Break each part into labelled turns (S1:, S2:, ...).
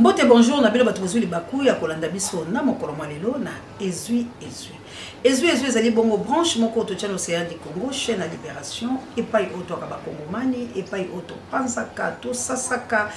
S1: Mbote bonjour na bino bato bozwi libaku ya kolanda biso na mokolo mwa lelo na ezwi ezwi. Ezwi ezwi ezali bongo branche moko totya na Océan du Congo, chaîne ya libération, epai oyo twaka bakongomani, epai oyo topanzaka, tosasaka,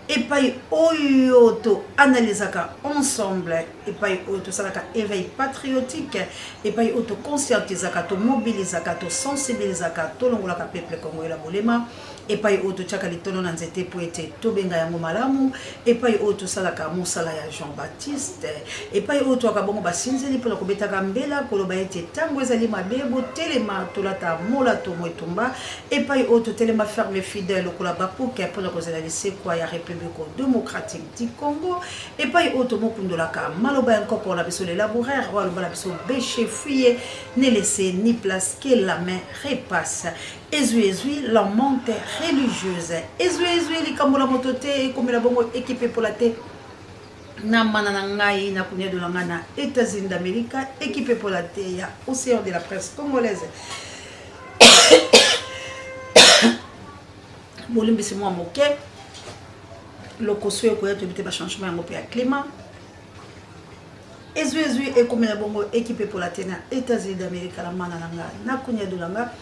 S1: epai oyo toanalizaka ensemble, epai oyo tosalaka éveil patriotique, epai oyo toconscientisaka, tomobilisaka, tosensibilisaka, tolongolaka peuple congolais na bolema. Epai oyo totiaka litono na nzete mpo ete tobenga yango malamu, epai oyo tosalaka mosala ya Jean Baptiste, epai oyo toyaka bongo basinzili mpo na kobetaka mbela, koloba ete ntango ezali mabe, botelema, tolata molato mwa etumba, epai oyo totelema ferme fidèle lokola Habakuke mpo na kozela lisekwa ya Republique democratique du Congo, epai oyo tomokundolaka maloba ya nkoko na biso le laboureur oyo aloba na biso beche fouille ne laissez ni place que la main repasse. Ezwi ezwi la monte religieuse. Ezwi ezwi likambo na moto te ekomela bongo ekipe epola te na mana na ngai na kuniadola ngai na États-Unis d'Amérique ekipe epola te ya Océan de la presse congolaise. Bolimbisi mwa moke lokoso ekoya toyebi te ba changement yango mpe ya climat. Ezwi ezwi ekomela bongo ekipe epola te na Etats-Unis d'Amerique na mana na nga na kunya nga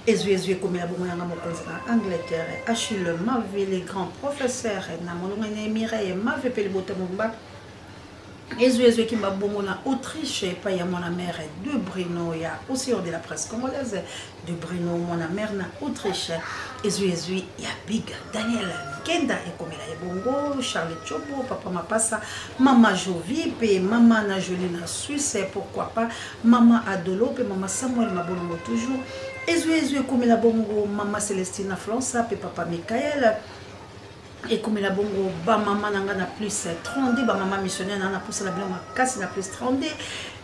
S1: ezwi ezwi ekomela bongo yanga mokonzi na Angleterre Achille Mavili grand professeur na molonga na Mireille Mave pe libota mobimba ezwi ezwi ekimba bongo na Autriche epai ya mwana mère de Bruno ya Océan de la presse congolaise de Bruno mwana mère na Autriche ezwi ezwi ya Big Daniel Nkenda ekomela ye bongo Charles Chobo papa Mapasa mama Jovi pe mama na Jolie na Suisse pourquoi pas mama Adolo pe mama Samuel Mabolongo toujours ezwi ezwi ekomela bongo mama Celestine na Flansa pe papa Michael ekomela bongo ba mama na nga na plus 32 ba mama missionnaire na na posa na bino makasi na plus 32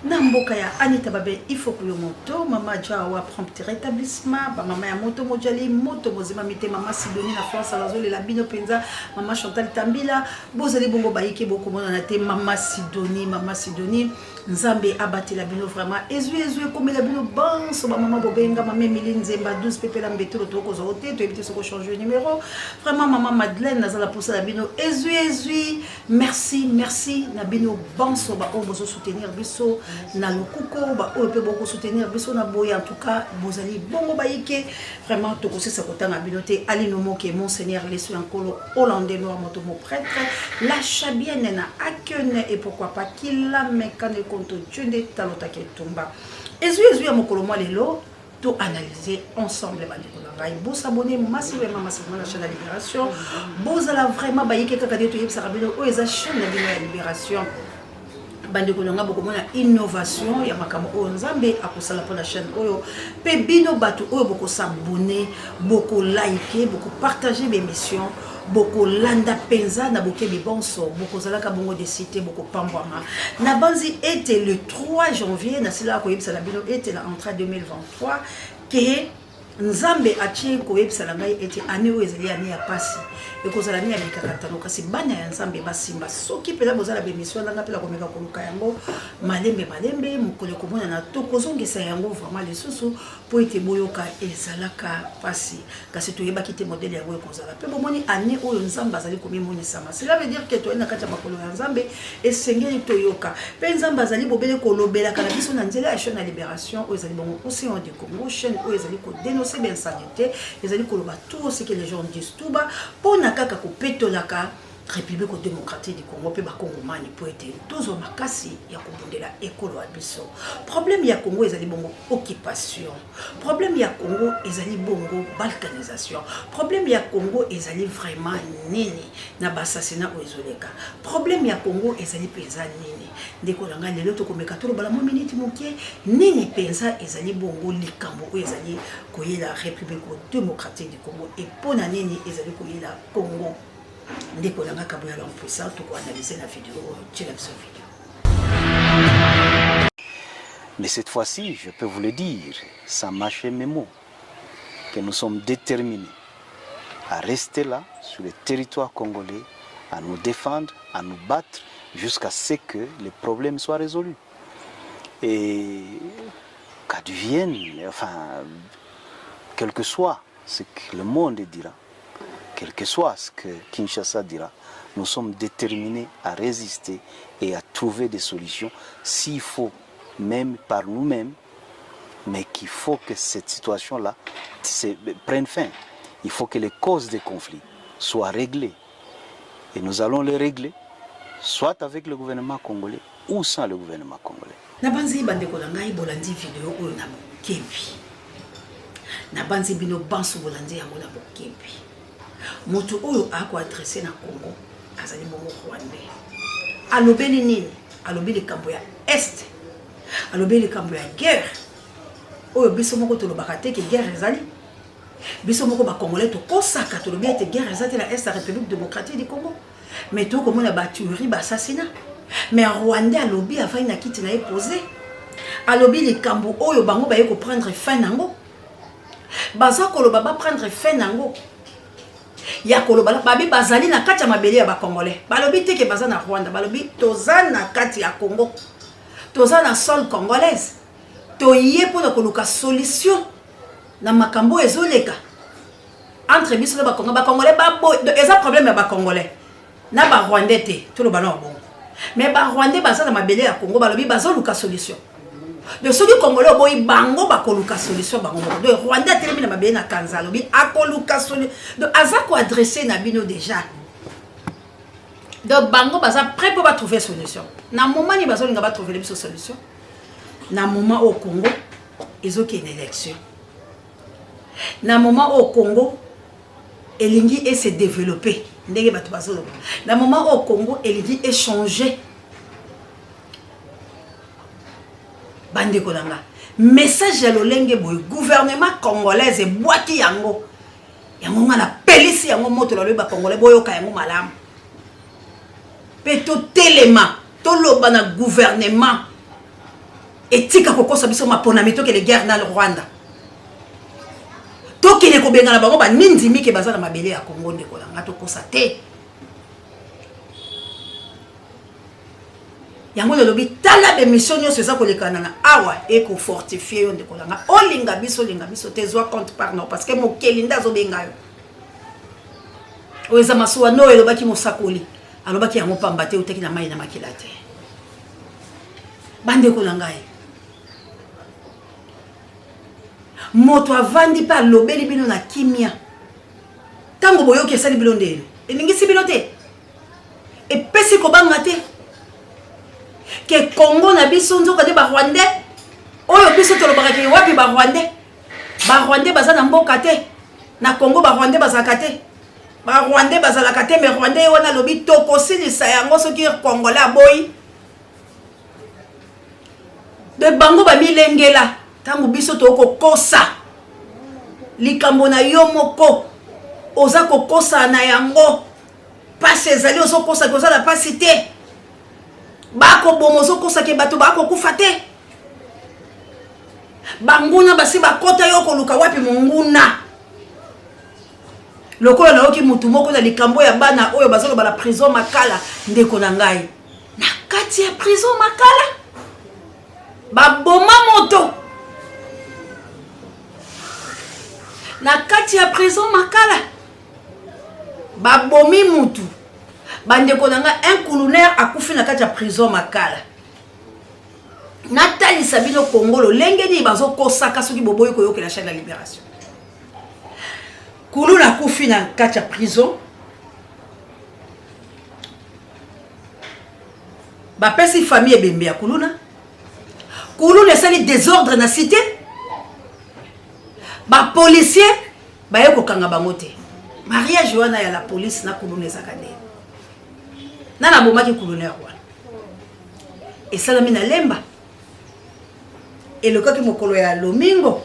S1: na mboka ya Anita Babe Ifoku yo moto mama Jawa prompt rétablissement ba mama ya moto mojali moto mozima mite mama Sidonie na France azolela bino penza mama Chantal Tambila bozali bongo bayike bokomonana te mama Sidonie mama Sidonie Nzambe abatela bino vraiment ezwi ezwi ekomela bino banso ba mama bobenga mama Emilie Nzemba 12 pepela mbetolo tokozwa yo te toyebi te soki ochange numero vraiment mama Madeleine naza na posa na bino ezwi ezwi merci merci na bino banso ba oyo bozo soutenir biso na lokuko ba oyo pe boko soutenir biso na boye en tout cas bozali bongo bayike vraiment tokosisa kotanga bino te Alino Moke monseigneur leso ya nkolo Hollandais noir moto mo prêtre la chabienne na akene et pourquoi pas kilame kane konto tshende talotaki etumba ezwi ezwi ya mokolo mwa lelo to analyser ensemble bandeko na ngai bosabone massivement massivement na chaîne ya libération bozala vraiment bayike kaka nde toyebisaka bino oyo eza chaîne na bino ya libération bandeko na ngai bokomona innovation ya makambo oyo nzambe akosala mpo na chaîne oyo mpe bino bato oyo bokosabone bokolike bokopartage baémission bokolanda mpenza na bokebi bonso bokozalaka bongo desi te bokopambwama nabanzi ete le 3 janvier nasilaka koyebisa na bino ete na entrée 2023 ke Nzambe atie koyebisa na ngai ete annee oyo ezali annee ya pasi, ekozala annee ya mikakatano, kasi bana ya Nzambe basimba. Soki mpenza boza na bemission na ngai mpe nakomeka koluka yango malembe malembe, mokolo ekomonana tokozongisa yango vraiment lisusu mpo ete boyoka ezalaka pasi, kasi toyebaki te modele yango ekozala. Mpe bomoni annee oyo Nzambe azali komimonisama, cela veut dire que toyali na kati ya makolo ya Nzambe, esengeli toyoka. Mpe Nzambe azali bobele kolobelaka na biso na nzela ya chaîne ya Liberation oyo ezali bongo Ocean du Congo, chaîne oyo ezali ko dénoncer ba insanité, ezali koloba tout ce que les gens disent tout bas pona kaka kopetolaka République démocratique du Congo pe bakongomani po ete tozwa makasi ya kobundela ekolo ya biso. Problème ya Congo ezali bongo occupation. Problème ya Congo ezali bongo balkanisation. Problème ya Congo ezali vraiment nini na ba assassinat oyo ezoleka. Problème ya Congo ezali penza nini? Ndeko na ngai lelo tokomeka tolobala mwa miniti moke nini mpenza ezali bongo likambo oyo ezali koyela République démocratique du Congo et mpo na nini ezali koyela Congo. Ndeko na ngai Kabuya l'homme puissant, tokoanalyse na video oyo, tiela biso video.
S2: Mais cette fois-ci, je peux vous le dire, sans mâcher mes mots, que nous sommes déterminés à rester là, sur le territoire congolais, à nous défendre, à nous battre, jusqu'à ce que les problèmes soient résolus. Et qu'advienne, enfin, quel que soit ce que le monde dira, Quel que soit ce que Kinshasa dira, nous sommes déterminés à résister et à trouver des solutions, s'il faut, même par nous-mêmes, mais qu'il faut que cette situation-là prenne fin. Il faut que les causes des conflits soient réglées. Et nous allons les régler, soit avec le gouvernement congolais ou sans le gouvernement congolais.
S1: Nabanzi bandeko na ngai bolandi video oyo na bokebi. Nabanzi bino banso bolandi yango na bokebi. Moto oyo akoadresse na Congo azali bongo Rwandais. Alobeli nini? Alobi likambo ya Est. Alobi likambo ya guerre. Oyo biso moko tolobaka te ke guerre ezali. Biso moko ba Congolais tokosaka tolobi ete guerre eza te na Est ya République démocratique du Congo. Mais tokomona ba tuerie, ba assassinat. Mais Rwandais alobi avandi na kiti na ye posé. Alobi likambo oyo bango baye ko prendre fin nango. Baza koloba ba prendre fin nango. Ya koloba babi bazali na kati ya mabele ya ba Congolais. Balobi te ke baza na Rwanda, balobi toza na kati ya Congo. Toza na sol congolaise. Toye mpona koluka solution na makambo oyo ezoleka entre biso na ba Congolais. Ba Congolais ba boy, eza problème ya ba Congolais na ba Rwandais te, toloba na bongo. Mais ba Rwandais baza na mabele ya Congo, balobi bazoluka solution. Donc soki Congolais oboyi bango bakoluka solution bango moko. Donc Rwandais atelemi na mabele na Kanza alobi akoluka solution. Donc aza ko adresser na bino déjà. Donc bango baza prêt pour ba trouver solution. Na moment ni bazolinga ba trouver biso solution. Na moment au Congo ezokende élection. Na moment au Congo elingi e se développer ndenge bato bazoloba. Na moment au Congo elingi échanger. Bandeko na nga, message ya lolenge boye gouvernement congolaise ebwaki yango. Yango nga na pelisi yango moto na lobi ba congolais boyoka yango malamu. Pe totelema, toloba na gouvernement etika kokosa biso maponami, tokende guerre na Rwanda. Tokende kobengana bango ba nindimi ke baza na mabele ya Congo. Ndeko na nga, tokosa te. Yango nalobi tala ba émission nyonso eza kolekana na awa ekofortifie yo ndeko na nga. Olinga biso, olinga biso te, zwa compte par non, parce que mokeli nde azobenga yo. Oyo eza masuwa no elobaki mosakoli, alobaki yango pamba te, eutaki na mai na makila te. Bandeko na ngai, moto avandi mpe alobeli bino na kimia. Ntango boyoki esali bino ndeni, elingisi bino te, epesi kobanga te ke Congo na biso nzoka nde ba Rwandais oyo biso tolobaka ke wapi ba Rwandais. Ba Rwandais baza na mboka te na Congo, ba Rwandais bazalaka te, ba Rwandais bazalaka te. Mais Rwandais ye wana alobi tokosilisa yango soki Congolais aboyi. De bango bamilengela ntango biso tokokosa likambo na yo moko, oza kokosa na yango pasi ezali, ozokosaki oza na pasi te, bakoboma ozokosaki bato bakokufa te, banguna basi bakota yo koluka wapi monguna. Lokola nayoki mutu moko na likambo ya bana oyo bazoloba na prison Makala, ndeko na ngai, na kati ya prison Makala baboma moto, na kati ya prison Makala babomi mutu. Bandeko na ngai, un colonel akufi na kati ya prison Makala. Natalisa bino Congo lolenge nini bazokosaka soki boboyi koyokela chaîne ya libération. Kuluna akufi na kati ya prison, bapesi famille ebembe ya kuluna. Kuluna esali désordre na cité, ba policier baye kokanga bango te. Mariage wana ya la police na kuluna ezaka nde nana abomaki kulunaire wana, esalami na Lemba, elokaki mokolo ya lomingo.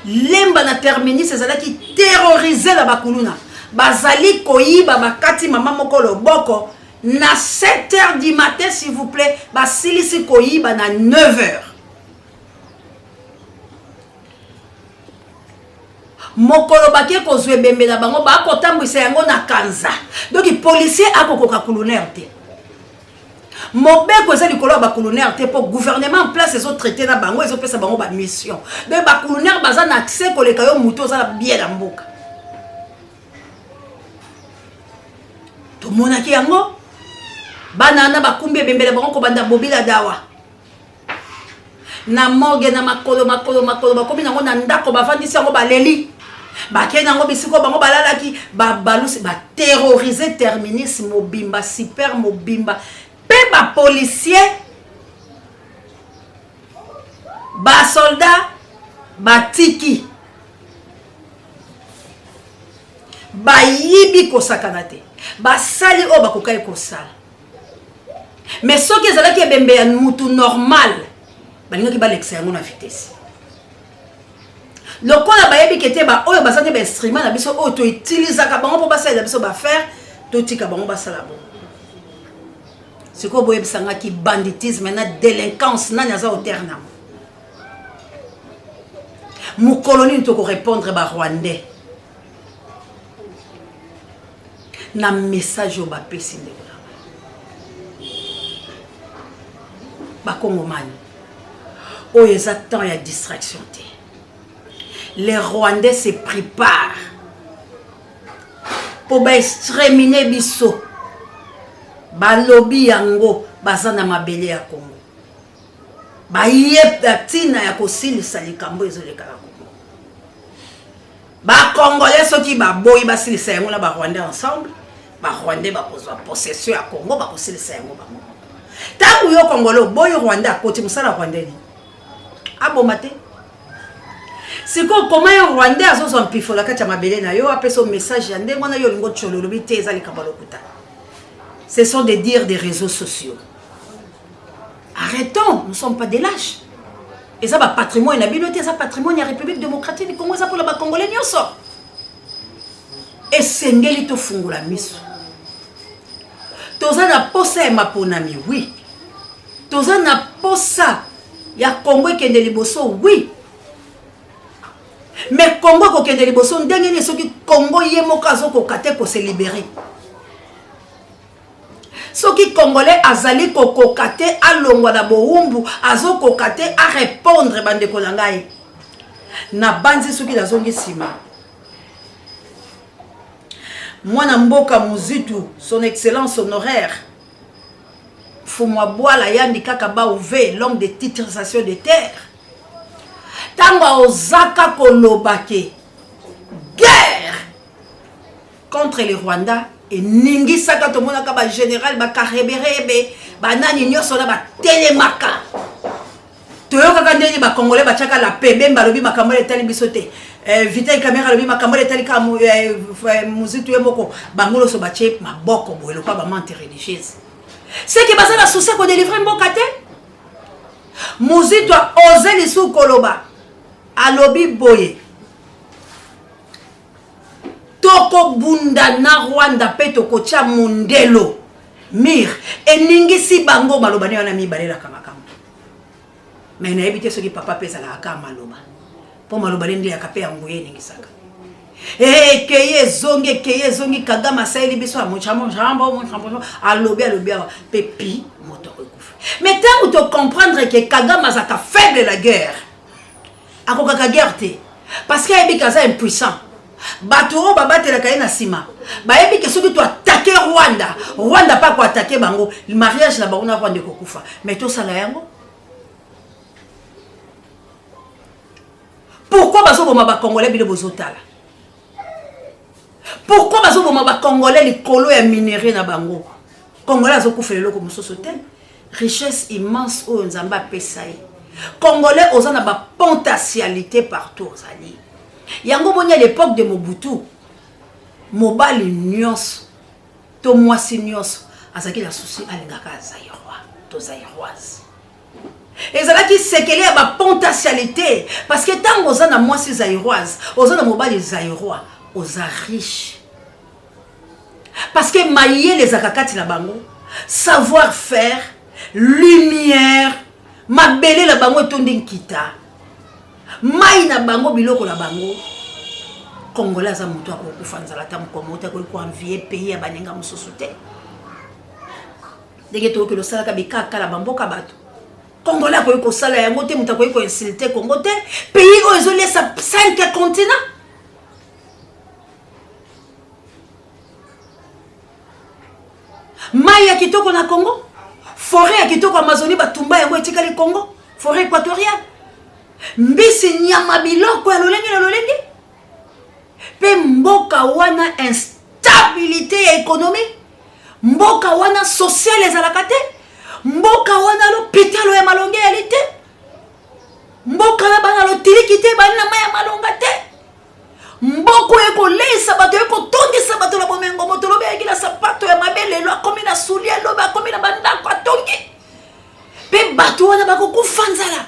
S1: Lemba na terminus ezalaki terrorisé na bakuluna, bazali koyiba, bakati mama moko loboko na 7 heures du matin, s'il vous plaît, basilisi koyiba na 9 heures. Mokolo bake kozwa ebembe na bango, bakotambwisa yango na Kanza. Donc policier akokoka kulunaire te, mobeko eza likolo ya bakulunaire te, mpo gouvernement en place ezotraite na bango, ezopesa bango bamission. Donc bakulunaire baza na accès koleka yo motu oza bien na mboka. Tomonaki yango bana wana bakumbi ebembela bango kobanda bobila dawa na morgue na makolo makolo makolo bakomi nango na ndako bavandisi yango baleli bakei nango bisika bango balalaki babalusi baterrorise terminus mobimba super mobimba mpe bapolisier basoldat batiki bayibi kosakana te basali oyo bakokaki kosala mais soki ezalaki ebembe ya mutu normal balingaki balekisa yango na vitesse lokola bayebi ke te baoyo baza nde bainstrument na biso oyo toutilisaka bango mpo basalela biso baaffaire totika bango basala bongo sikoyo boyebisa nga ki banditisme na délinquance nani aza auteur nango mokolo nini tokorépondre barwandais na message oyo bapesi ndeko na bakongomani oyo eza temps ya distraction te les rwandais se préparent mpo baextremine biso balobi yango baza na mabele ya kongo baye na ntina ya kosilisa likambo ezoleka na kongo bacongolais soki baboyi basilisa yango na barwandais ensemble barwandais bakozwa possession ya congo bakosilisa yango bango moko ntango yo congolais oboyi rwandais akoti mosala rwandais nini aboma te sikoyo koma yo rwandais azozwa mpifo na kati ya mabele na yo apesa yo message ya ndenge wana yo olingo tyolo olobi te eza likambo ya lokuta ce sont des dires des réseaux sociaux arrêtons nous sommes pas des lâches eza bapatrimoine na bino te eza patrimoine ya république démocratique du congo eza mpona bacongolais nyonso esengeli tofungola miso toza na posa ya maponami wi toza na posa ya congo ekende liboso wi mais congo ekokende liboso ndenge nini soki congo ye moko azokoka te kose libere soki congolais azali kokoka te alongwa na bowumbu azokoka te arepondre bandeko na ngai nabanzi soki nazongi nsima mwana mboka muzitu son excellence honoraire mfumu abwala yandi kaka bauve l'homme de titrisation de terre ntango aozaka koloba ke guerre contre le rwanda eningisaka tomonaka bagénéral bakareberebe banani nyonso wana batelemaka toyokaka ndenge bacongolais batiaka la paix bemba alobi makambo oyo etali biso te eh, vital camera alobi makambo oyo etali kaka eh, eh, muzitu ye moko bango nyonso batie maboko boye lokola bamante religieuse seke baza na souci ya kodelivre mboka te muzitu aose lisusu koloba alobi boye tokobunda na rwanda mpe tokotya mondelo mire eningisi bango maloba ne wana mibalelaka makambo me nayebi te soki papa mpe ezalaka kaka maloba mpo maloba nde ndeyaka mpe ya nguya eningisaka ekeye ezongi ekeye ezongi kagame asaleli biso jambo alobi alobi awa mpe pi moto akokufa mais ntango tocomprendre ke kagame azalaka faible la guerre akokaka guerre te parce que ayebi ke aza impuissant bato oyo babatelaka ye na nsima bayebi ke soki toatake rwanda rwanda mpe akoatake bango mariage na bango na rwanda ekokufa mais tosala yango pourquoi bazoboma bacongolais bino bozotala pourquoi bazoboma bacongolais likolo ya minerai na bango congolais azokufela eloko mosusu te richesse immense oyo nzambe apesa ye congolais oza na bapotentialité partout ozali yango boni à l'époque de mobutu mobali nyonso to mwasi nyonso azalaki na susi alingaka zairois to zairoise ezalaki sekele ya bapotentialité parce que ntango oza na mwasi zairoise oza na mobali zairois oza riche parce que mayele ezalaka kati na bango savoir faire lumière mabele na bango etondi nkita mai na bango biloko na bango congolais aza moto akokufa nzala ata mokolo moko te akoki koenvie pays ya baninga mosusu te ndenge tokoki losalaka bikakala bamboka bato congolais akoki kosala yango te moto akoki koinsulte congo te pays oyo ezoliesa 5 continent. Mai ya kitoko na Congo, forêt ya kitoko Amazonie batumba yango etikali Congo, forêt équatoriale. Mbisi, nyama, biloko ya lolenge na lolenge. Pe mboka wana instabilité ya économie, mboka wana sociale ezalaka te, mboka wana lopitalo ya malonge yali te, mboka na bana lotiliki te, bana na mai ya malonga te. Mboko ekoleisa bato, ekotondisa bato na bomengo. Moto lobi ayaki na sapato ya mabe, lelo akomi na soulier, lobi akomi na bandako atongi. Mpe bato wana bakokufa nzala.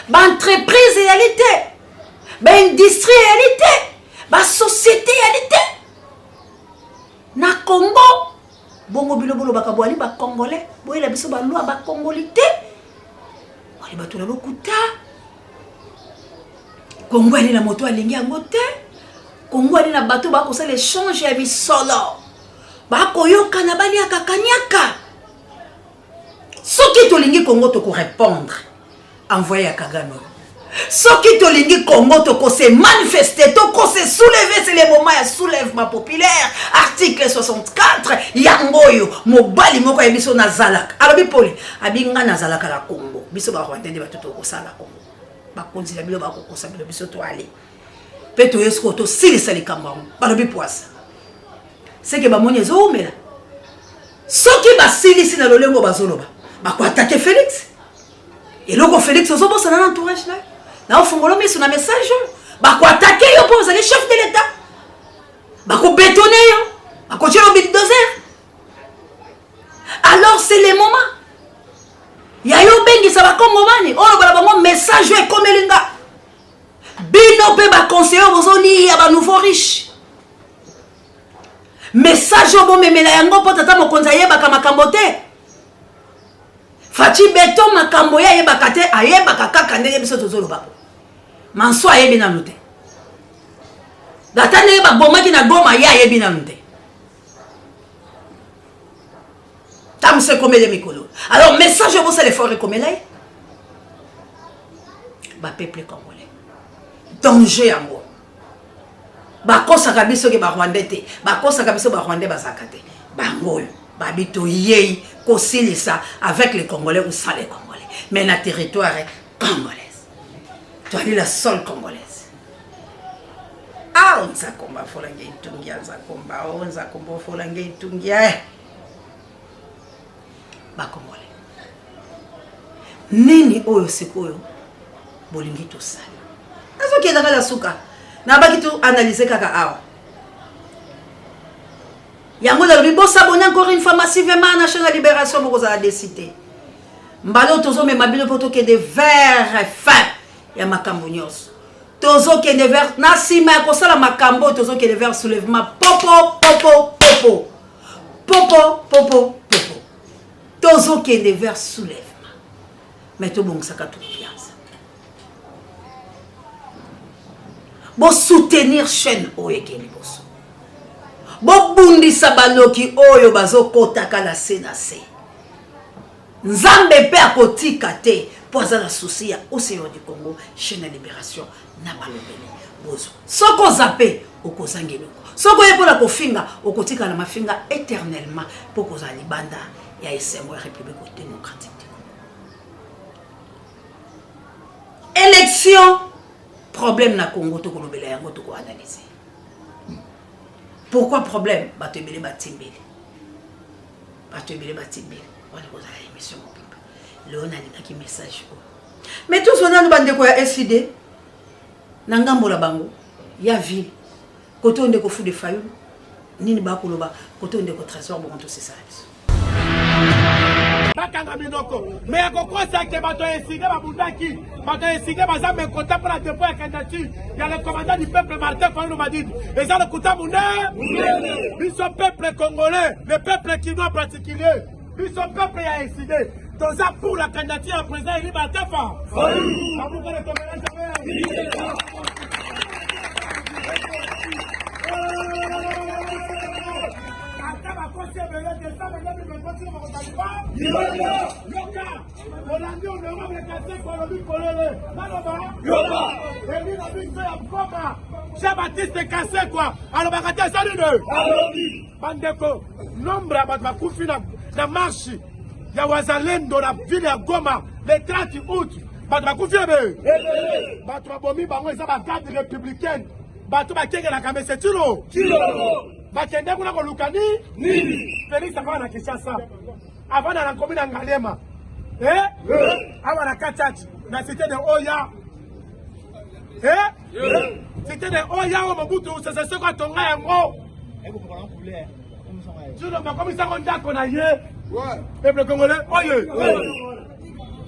S1: Baentreprise eyali te, baindustrie eyali te, basociété eyali te na Congo. Bongo bino bolobaka boali bacongolais, boyela biso balwa bakongoli te, bali bato na lokuta. Kongo ali na moto alingi yango te. Kongo ali na bato bakosala echange ya misolo, bakoyokana, baliaka kaniaka. Soki tolingi Kongo, tokorépondre envoyé ya Kagame. Soki tolingi Congo, tokose manifester, tokose soulever. C'est le moment ya soulèvement populaire, article 64 yango oyo. Mobali moko ayebi biso nazalaka, alobi pole, abi nga nazalaka na Congo. Biso barwandais nde bato tokosala Congo. Bakonzi na bino bakokosa bino, biso toale mpe toye sikoyo tosilisa likambo yango. Balobi poasa seke bamoni ezowumela. Soki basilisi na lolengo bazoloba, bakoatake Félix. Eloko Félix ozobosana na entourage na yo, na ofungola miso na message oyo, bakoatake yo mpo ozali chef de l'État, bakobetone yo, bakotia yo bulldozer. Alors c'est le moment ya yo obengisa bakongomani, olobala bango message oyo ekomeli nga. Bino mpe baconseiller bozolia banouveau riche, message oyo bomemela yango, mpo tata mokonzi ayebaka makambo te. Fatshi Béton, makambo ye ayebaka te, ayebaka kaka ndenge biso tozoloba. Po manso ayebi nanu te, ata ndenge babomaki na Goma, ye ayebi nanu te. Ntango so ekomeli mikolo, alors message oyo bosala effort ekomela ye. Bapeuple congolais, danger yango. Bakosaka biso ke barwandais te, bakosaka biso barwandais bazalaka te. Bango oyo babi toyei kosilisa avec les Congolais ou sans les Congolais, mais na territoire congolaise, toali la sol congolaise. Ah, nzakomba folange itungia, nzakomba o nzakomba folange itungia. Eh, bacongolais, nini oyo sikoyo bolingi tosala? Nazokendaka na suka, nabaki to analyse kaka awa. Yango nalobi bosabone encore une fois massivement na chaîne ya Libération. Bokozala décide mbala oyo tozomema bino mpo tokende vers fin ya makambo nyonso. Tozokende vers na nsima ya kosala makambo oyo, tozokende vers soulèvement popo popo popo popo popo popo. Tozokende vers soulèvement, mais tobongisaka tokopianza. Bosoutenir chaîne oyo eke liboso, bobundisa baloki oyo bazokotaka na se na se. Nzambe mpe akotika te, mpo aza na souci ya Océan du Congo, chaîne ya Libération na balobeli. Bozwa, soki oza mpe okozanga eloko, soki oye mpona kofinga, okotikala na mafinga éternellement, mpo kozala libanda ya esengo ya République démocratique du Congo. Élection, problème na Congo, tokolobela yango, tokoanalyse pourquoi problème. Bato ebele batimbeli, bato ebele batimbeli. Wana kozala émission mobimba. Leo nalingaki message oyo, mais tozwa nanu bandeko ya SID na ngambo na bango ya ville, kote oyo ndeko Fude Fayulu nini bakoloba, kote oyo ndeko Trésor. Bongo tosesala biso.
S3: Bakanga minoko me ya kokosa ke bato ya esige babundaki. Bato ya esige baza mécontent mpo na dépôt ya candidature ya le commandant du peuple Martin Fayulu Madidi. Eza lokuta munene. Biso peuple congolais, le peuple kinois particulier, biso peuple ya eside, toza pour la candidature ya président élu Martin Fayulu. Lamuka ne tombera jamais. Ata bakosi ebele, décembre 2023 bakozaliba. Yoka, olandi honorable Kaseko alobi polele, naloba yoka eli na biso ya Goma. Jean Baptiste Kasekwa alobaka te asali nini? Bandeko, nombre ya bato bakufi na, na marche ya wazalendo na ville ya Goma le 30 août, bato bakufi ebe, bato babomi bango eza ba garde républicaine, bato bakengelaka mese Tshilo bakende kuna koluka ni nini? Felix avanda na Kinshasa, avanda na commune ya Ngaliema, eh? Awa na Kachachi na cité de Oya, eh? Cité de Oya oyo Mobutu Sese Seko atonga yango, Tshilombo akomisango ndako na ye. Peuple congolais oye,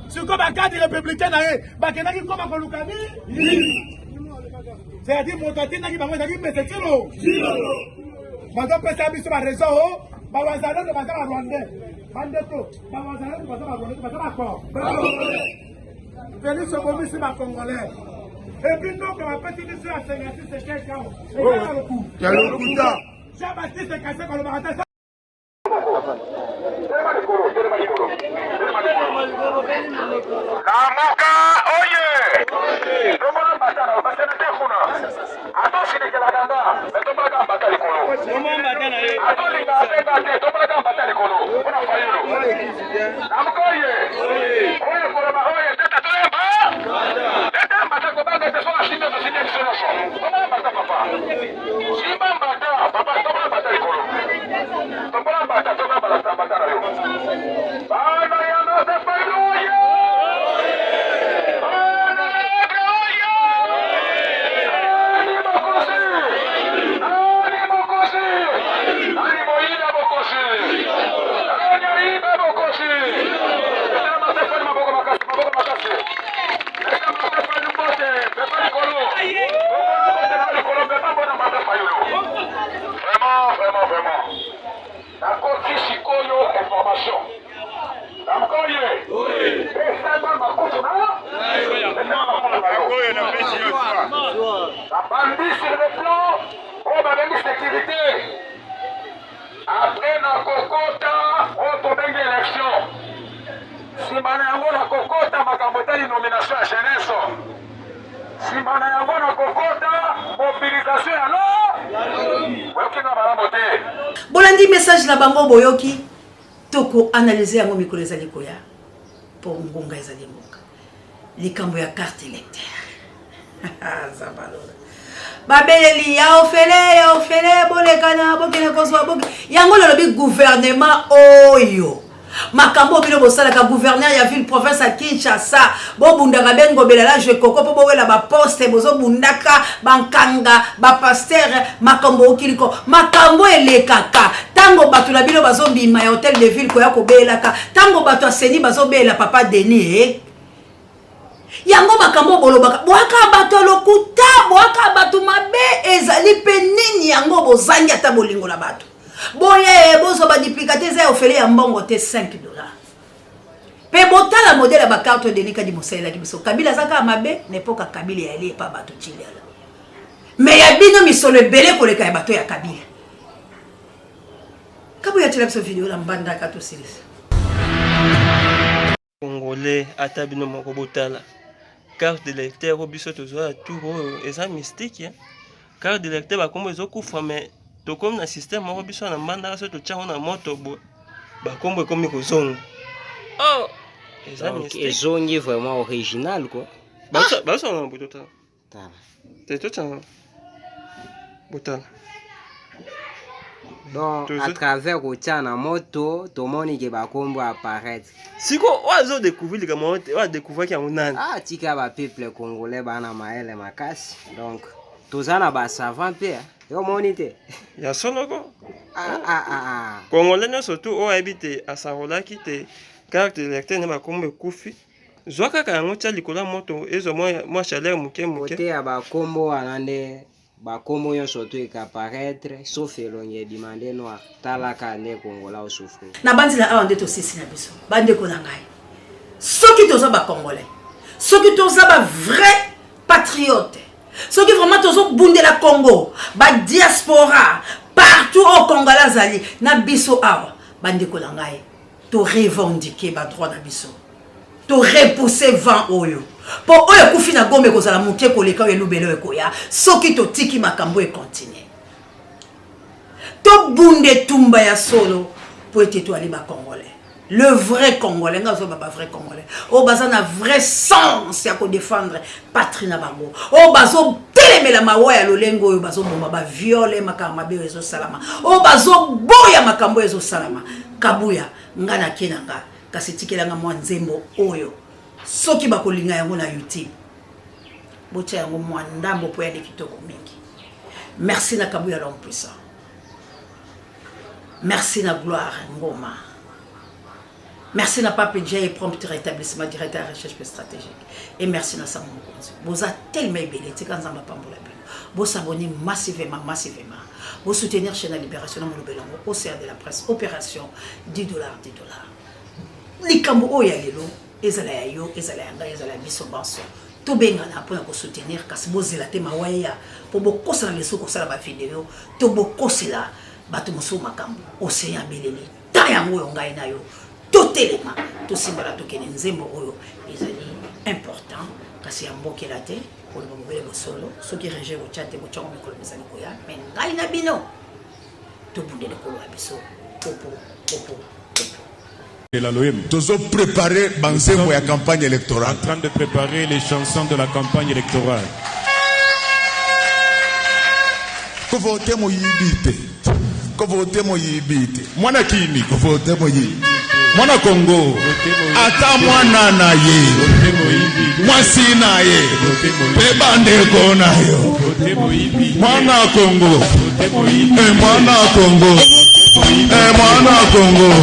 S3: sikoyo bagarde républicain na ye bakendaki koma koluka nini? C'est-à-dire moto atindaki bango ezalaki mese Tshilo. Bazopesa biso baraison o bawazalendo baza barwandais. Bandeko, bawazalendo baza barwandais, baza bacor. Félix obomisi bacongolais epuis ndoko bapesi biso ya 56 ekeke awa eza ya lokuta. Jean Baptiste Kaseko alobaka te.
S4: Lamuka oye! Tombola mbata na basenate kuna. Atosilikelaka nga, me tombolaka mbata likolo. Atolinga abenga te, tombolaka mbata likolo. Mpona Fayulu. Lamuka oye! Oyo koloba oye, tata toyamba! Tata mbata kobanga te, soki asimbi tosimbi biso nyonso. Tombola mbata papa. Simba mbata papa, tombola mbata likolo. Tombola mbata, tombola mbata mbata na yo. Bana ya Martin Fayulu oye! Bana ya Ebre oye! Nani mokosi? Nani mokosi? Nani moyibi mokosi? Nani ayiba mokosi? Betela Martin Fayulu maboko makasi, maboko makasi. Beta Martin Fayulu mbote, pepa likolo. Tombola mbote na likolo, pepa mbona Martin Fayulu. Vraiment, vraiment, vraiment. Nakoti sikoyo information. Nakoye. Pesanga makutu na. Pesanga makutu na yo. Nabandi sur le plan oyo babengi sécurité. Après nakokota oyo tobengi élection. Nsima na yango nakokota makambo etali nomination ya jeunesse. Nsima na yango nakokota mobilisation ya lo. Boyoki nga malamu te.
S1: Bolandi message na bango, boyoki, toko analyse yango mikolo ezali koya, mpo ngonga ezali ngonga. Likambo ya carte électeur, zabalola babeleli ya ofele ya ofele, bolekana bokende kozwa boke yango. Nalobi gouvernement oyo, makambo oyo bino bosalaka, gouverneur ya ville province ya Kinshasa, bobundaka bengobela la jekoko mpo bowela baposte, bozobundaka bankanga bapasteur, makambo okiliko, makambo elekaka ntango bato na bino bazobima ya hotel de ville koya kobelaka, ntango bato ya CENI bazobela papa Denis, eh? Yango makambo bolobaka, bwaka bato ya lokuta, bwaka bato mabe, ezali mpe nini yango? Bozangi ata bolingo na bato. Boye bozwa baduplicate, eza ya ofele, ya mbongo te, 5 $. Mpe botala modèle ya bacarte Denis Kadi mosalelaki biso. Kabila aza kaka mabe na epoka Kabila yali epa bato tiliala, me ya bino misolo ebele koleka ya bato ya Kabila. Kaboya tiela biso video na mbandaka, tosilisa.
S5: Congolais, ata bino moko botala carte d'électeur oyo biso tozwa ya tour oyo, eza mystique, eh? Carte d'électeur, bakombo ezokufa, mais tokomi na système moko biso na Mbandaka, soki totyango na moto boye, bakombo ekomi kozonga. Oh, eza
S6: Donc
S5: mystique.
S6: Ezongi vraiment original quoi.
S5: Bazosala na boye, totala.
S6: Tala.
S5: Te, totala, botala.
S6: Donc à travers kotia na moto, tomoni ke bakombo apparaître.
S5: Siko oyo azodécouvrir likambo yango te, oyo adécouvraki yango nani?
S6: Ah, tika, bapeuple congolais bana mayele makasi, donc toza na basavant mpe, ah. Yo omoni te?
S5: Ya soloko.
S6: Ah, ah, ah, ah.
S5: Congolais nyonso tu oyo ayebi te asarolaki te carte d'électeur nde bakombo ekufi, zwa kaka yango, tia likolo ya moto, ezwa mwa chaleur moke moke.
S6: Kote ya bakombo wana nde bakombo nyonso to ekapparaître, sauf elongi ebima nde noir. Talaka nde kongola osouffrir.
S1: Na banzela awa nde tosisi na biso. Bandeko na ngai, soki toza bacongolais, soki toza bavrai patriote, soki vraiment tozobundela Congo, badiaspora partout oyo congolais azali na biso awa, bandeko na ngai, torevendique badroit na biso, torepousse vent oyo. Mpo oyo ekufi na Goma ekozala moke koleka oyo elubele oyo ekoya soki totiki makambo ekontinue. Tobunda etumba ya solo mpo ete toali ba Congolais. Le vrai Congolais, nga zoba ba vrai Congolais. Oyo baza na vrai sens ya ko défendre patrie na bango. Oyo bazo telemela mawa ya lolenge oyo bazo boma ba viole makambo mabe oyo ezosalama. Oyo bazo boya makambo oyo ezosalama. Kabuya, nga na ke na nga, kasi tikela nga mwa nzembo oyo. Soki bakolinga yango na YouTube. Botia yango mwa ndambo po yali kitoko mingi. Merci na Kabuya l'homme puissant. Merci na Gloire Ngoma. Merci na Pape J prompt rétablissement directeur ya recherche stratégique. Et merci na Sango Mokonzi. Boza tellement ebele tika Nzambe apambola bino. Bo s'abonner massivement massivement. Bo soutenir chaîne la Libération na molobela yango OCA de la presse opération 10 dollars 10 dollars. Likambo oyo ya lelo ezala ya yo ezala ya ngai ezala ya biso banso. Tobengana mpo na kosoutenir kasi bozela te mawa eya mpo bokosana lisusu kosala ba video to bokosela bato mosusu makambo. Océan abeleli ta yango oyo ngai na yo totelema tosimbana tokende. Nzembo oyo ezali important kasi ya mbokela te koloba bobele bosolo. Soki rejet botya te botyango mikolo mizali koya, me ngai na bino tobundela ekolo ya biso popo popo popo.
S7: Tozo préparer banzembo ya campagne électorale.
S8: En train de préparer les chansons de la campagne électorale.
S7: Kovote moyibi te. Kovote moyibi te. Mwana kini kovote moyibi. Mwana Congo ata mwana na ye mwasi na ye mpe bandeko na yo. Mwana Congo e mwana Congo e mwana Congo.